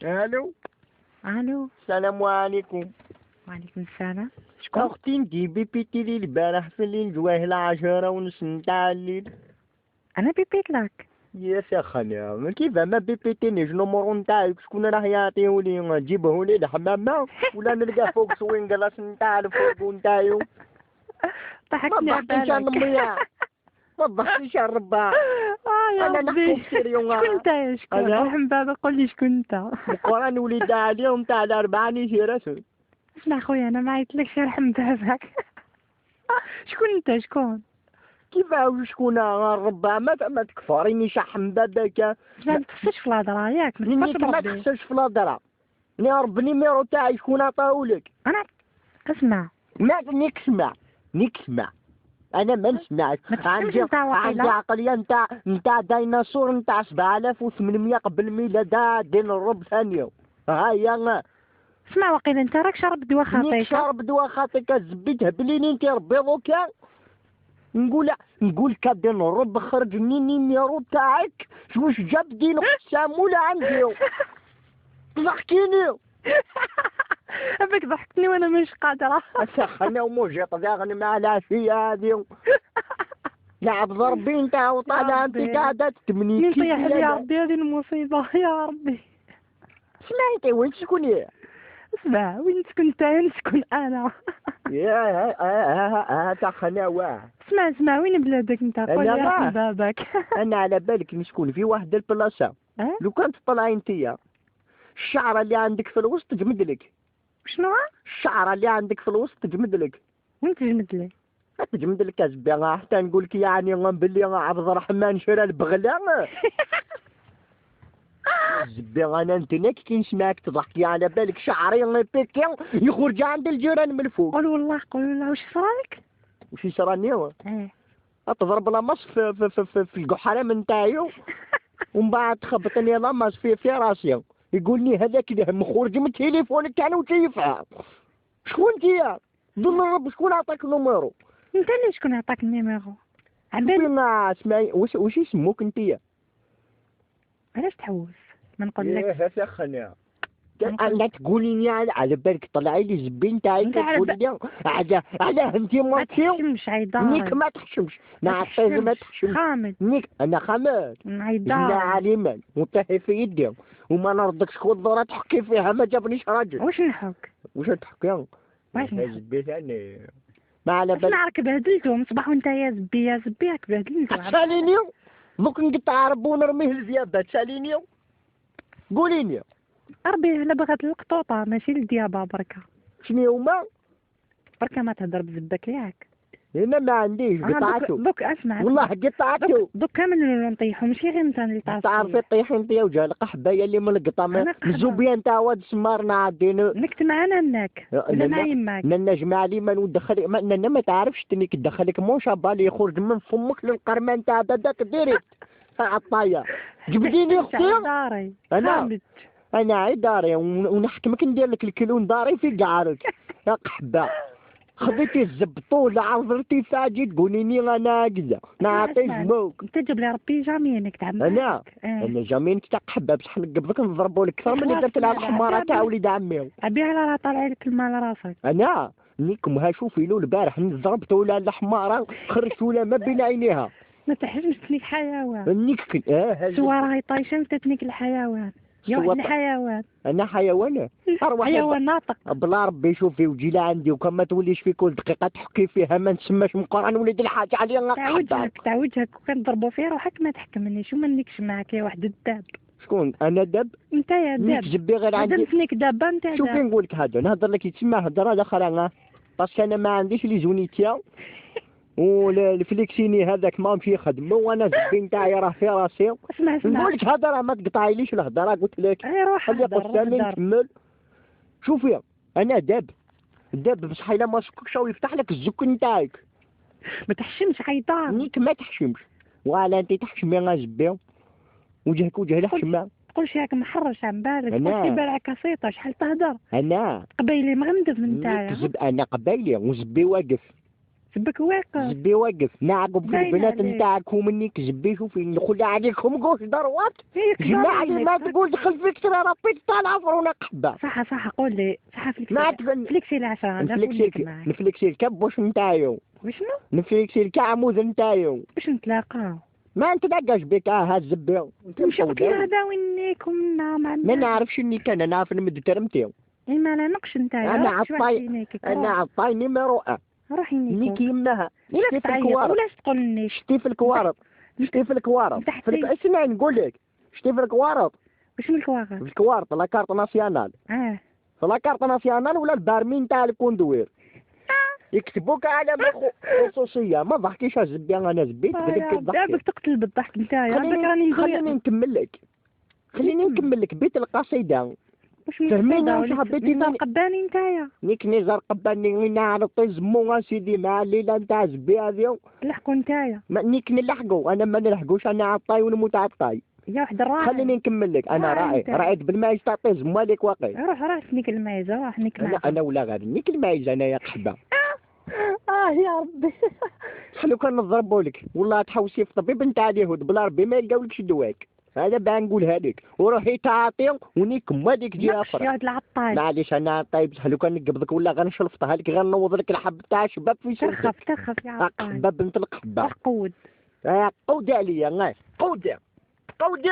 الو. الو. السلام عليكم. وعليكم السلام، شكون؟ اختي انتي بيبيتي لي البارح في الليل جواه 10:30 نتاع الليل. انا بيبيت لك؟ يا سخنة، كيف ما بيبيتينيش؟ numéro نتاعك شكون راح يعطيهولي؟ نجيبهولي الحمامة ولا نلقاه فوق سوينغلاس نتاع الفوق نتاعو؟ ضحكتني. ما ضحكتيش على على بالك. ما ضحكتيش على الربا. اه يا انا ربي. نحكي sérieux. شكون انت؟ يا شكون؟ أنا؟ رحم بابا، قول لي شكون انت. القران وليد عليهم نتاع الاربعة نيشي. اسمع خويا، انا ما عيطلكش، يرحم باباك، شكون انت؟ شكون؟ كيف شكون الربا؟ ما تكفريني شحم باباك. اسمع، ما تخسرش في الهضره، ياك ما نيك تخسرش. ما بربي. تخسرش في الهضره. يا رب، numéro تاعي شكون عطاهولك؟ انا اسمع. ما نيك سمع، نيك سمع، انا ما نسمعش. ما تحشمش. عندي انت واقيلا. عندي عقلية نتاع ديناصور نتاع 7800 قبل الميلاد، دين الرب ثانية هيا. اسمع، واقيلا انت راك شارب دواء نيك خاطيك. شارب دواء خاطيك. الزبي تهبليني انت، ربي دوكا نقول كدين الرب خرج مني numéro تاعك، واش جاب دين قسام ولا عندي؟ ضحكيني. ابك ضحكتني وانا مش قادره. سخنا وموجط ذاغني مع العافية هذه لعب ضربي انت وطالع انت ربي. قاعدة تمني. مين طيح لي يا ربي هذه المصيبة يا ربي؟ سمعتي وين تسكني؟ اسمع، وين تسكن انت نسكن انا. يا ها ها ها ها تخنا واه. اسمع اسمع، وين بلادك انت؟ قول أنا لي راه. يرحم باباك. انا على بالك نسكن في واحد البلاصة. اه؟ لو كان تطلعي انتيا، الشعرة اللي عندك في الوسط تجمد لك. شنو؟ الشعرة اللي عندك في الوسط تجمد لك. وين تجمد لي؟ تجمد لك ازبي، حتى نقول لك يعني باللي عبد الرحمن شرا البغلة. زبي انا نتنك كي نسمعك تضحكي، على بالك شعري بيكي يخرج عند الجيران من الفوق. قول والله، قول والله، واش صرالك؟ وش يصراني؟ اه. تضرب la masse في القحرة من تاعو ومن بعد تخبطني la masse في راسي، يقول لي هذاك اللي مخرج من التليفون تاعنا وتيفها. شكون انت؟ ظن الرب شكون عطاك numéro؟ انت اللي شكون عطاك ال numéro؟ عبالي. ما اسمعي، واش يسموك انت؟ علاش تحوس؟ ما نقول لك. يا سخنة، لا تقولي لي على بالك طلعي لي زبين تاعي. انت على تقولي لي على انت ما مرتي. تحشمش عيدار. نيك ما تحشمش، نعطيك ما تحشمش. خامد. نيك انا خامد جنا عيدار. عليما وطيحي في يدي وما نردكش خضرة تحكي فيها، ما جابنيش راجل. واش نحك؟ واش تحكي؟ واش نحك؟ زبي ثاني ما على بالك. اسمع، راك بهدلتو من صباح وانت يا زبي يا زبي، راك بهدلتو. تساليني؟ دوك نقطع ربو ونرميه للذيابة. تساليني؟ قوليني. ربي لا بغات القطوطه ماشي الديابه بركه. شنو هما؟ بركة ما تهضر بزبك، ياك؟ انا ما عنديش. قطعته. دوك اسمع. والله قطعته. دوك كامل نولو نطيحو، ماشي غير انت اللي تعرف. تعرفي طيحي انت يا وجه القحبه اللي من القطع. أنا قحبة. الزوبيه نتاع واد السمار نعدي. نكت معانا ناك ولا مع يماك؟ نجمع لي ما ندخل ما ننا ما تعرفش تنيك تدخلك manche à balai يخرج من فمك للقرمه نتاع باباك direct عطايا. جبديني اختي. داري. أنا؟ خامد. انا عي داري ونحكمك ندير لك الكلون داري في قعرك يا قحبه. خذيتي الزب طول عرض ارتفاع، جيت تقوليني انا كذا نعطيك اسمع، موك. انت جاب لي ربي jamais انك تعمل. انا اه. انا jamais نك تاع قحبه، بصح نقبضك نضربو لك اكثر من اللي خلاص، درت لها لا، لا، الحماره تاع عبي. وليد عمي. عبي على راه طالع لك الماء لراسك. انا نيكم ها، شوفي له البارح ضربته ولا الحماره خرجت ولا ما بين عينيها. ما تحشمش، تنيك حيوان. نيك اه. سوا راهي طايشه انت تنيك الحيوان يا سوا واحد الحيوان. انا حيوان؟ اروح حيوان ناطق. بلا ربي، شوفي وجي لعندي وكان ما توليش في كل دقيقة تحكي فيها ما نسماش من قران وليد الحاج علي. تاع وجهك، تاع وجهك، وكان ضربوا في روحك ما تحكمنيش وما نيكش معاك يا واحد الداب. شكون انا دب؟ انت يا نيك داب. زبي غير مادام عندي. تنيك دابا انت شوفي، داب. نقول لك حاجه، نهضر لك تسمى هضره الاخرى parce que انا ما عنديش les unités والفليكسيني هذاك ما مشي يخدمو، وانا الزبي نتاعي راه في راسي. اسمع اسمع. نقول لك هضره، ما تقطعيليش الهضره، قلت لك. اي روح خلي هدر. قدامي. هدر. نكمل. شوفي، انا داب داب، بصح الا ما سككش يفتح لك الزك نتاعك. ما تحشمش عيطان. نيك ما تحشمش ولا انت تحشمي غا زبي، وجهك وجه الحشمه. تقول شي راك محرش عن بالك. أنا. تقول شي بالك كاسيطه شحال تهدر. انا قبيلي مغندف من نتايا. نكذب؟ انا قبايلي وزبي واقف. زبك واقف. زبي واقف نعقب في باينة البنات عليك. نتاعك ومنيك زبي. شوفي نخلي عليكم gauche droite. إيه، جماعة كبار ما عينك. تقول دخل فيك ترى ربي طالع فرونا قحبة. صح صح، قول لي صح. flexi ما تقول flexi العشرة. نفليكسي الكبوش نتاعو. وشنو؟ نفليكسي الكعموز نتاعو. باش نتلاقاو. ما نتلاقاش بك. ها الزبي انت نمشي قلت لي مفوضة. هذا وين كنا مع ما نعرفش اني كان انا عارف نمد ترمتي. إيه ما لا نقش نتايا. أنا روح شي واحد ينيكك. انا روح. عطاي numéro un. روح ينيكوك. نيكي يماها. ولا شتي في تعيط الكوارط. ولا تقولني. شتي في الكوارط، شتي في الكوارط. تحتي. اسمع نقول لك، شتي في الكوارط. واش من الكواغط؟ في الكوارط la carte nationale. في la carte nationale ولا ال permis نتاع ال conduire يكتبوك على خصوصيه. ما ضحكيش الزبي، انا زبيت بدك تضحكي. دابك تقتل بالضحك نتايا. عندك راني خليني نقول نكمل لك، خليني نكمل لك بيت القصيده. واش من فهميني القصيدة؟ واش وليت حبيتي نزار قباني نتايا. نيك نزار قباني نعرف زمو سيدي مع الليله نتاع زبي هذه. لحقوا نتايا. ما نيك نلحقو، انا ما نلحقوش، انا عطاي ونموت عطاي. يا واحد الراعي. خليني نكمل لك. انا راعي راعي نتايا. راعيت بالمايز تعطي زمالك واقي. روح روح نيك المعيزة، روح نيك انا المعيزة. انا ولا غير نيك المايز انا يا قحبه. يا ربي. شحال كان نضربوا لك والله تحوسي في الطبيب نتاع اليهود بلا ربي ما يلقاولكش دواك. هذا باه نقولها لك، وروحي تعاطي ونيك مالك جي نقش اخرى. يا واحد العطاي. معليش انا طيب، بصح لو كان نقبضك ولا غير نشلفطها لك، غير نوض لك الحب تاع شباب في سرتك. ترخف ترخف يا عطاي. قحبه بنت القحبه. روح قود. قودي عليا، قودي قودي.